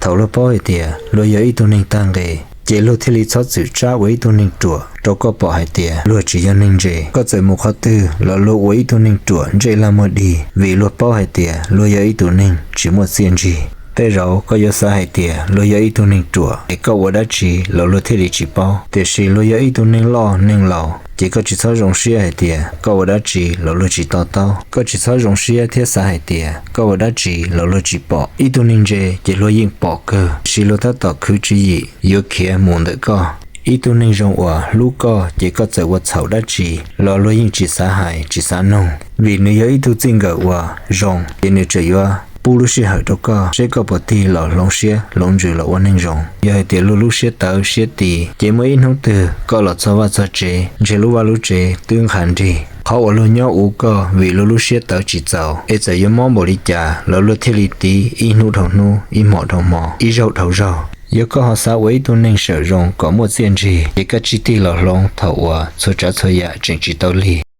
Thaum luag paub hais tias luag yog ib tug neeg tag nqe, ces luag thiaj li txhob txwm tsab ua ib tug neeg ruam rau koj pom hais tias luag tsis yog neeg ntse. Koj txawm mus qhov twg los luag ua ib tug neeg ruam ntsej laj muag dig, vim luag paub hais tias luag yog ib tug neeg tsis muaj txiaj ntsig. Tej zaum koj yuav xav hais tias luag yog ib tug neeg ruam es koj ua dab tsi los luag thiaj li tsis paub, tiam sis luag yog ib tug neeg loj neeg laus, ces koj tsis txhob zoo siab hais tias koj ua dab tsi los luag tsis to taub. Koj tsis txhob zoo siab thiab xav hais tias koj ua dab tsi los luag tsis pom. Ib tug neeg ntse ces luag yeej pom kawg, tiam sis luag tab tom khwv tswv yim yuav khiav mus ntawm koj. Ib tug neeg zoo uas hlub koj ces koj txawm ua txhaum dab tsi los luag yeej tsis xav hais tsis xav noog, vim nws yog ib tug txij nkawm uas zoo, ces nws tseem yuav pub lub sij hawm rau koj seb koj puas tig los hloov siab hloov ntsws los ua neeg zoo. Yog hais tias luag lub siab tawv siab ti, ces muaj ib hnub twg koj los txog vaj txog tsev, ntshe lub vaj lub tsev twb nqha nrig. Qhov uas luag nyob ua koj vim luag lub siab tawv tsis txaus, es txawm yuav mob npaum li cas los luag thiaj li tiv ib hnub dhau hnub, ib hmo dhau hmo, ib zaug dhau zaug. Yog koj ho xav ua ib tug neeg sawm zoo kom muaj txiaj ntsig, ces koj tsis tig los hloov thaum uas txhua tsav txhua yam tseem tsis tau lig.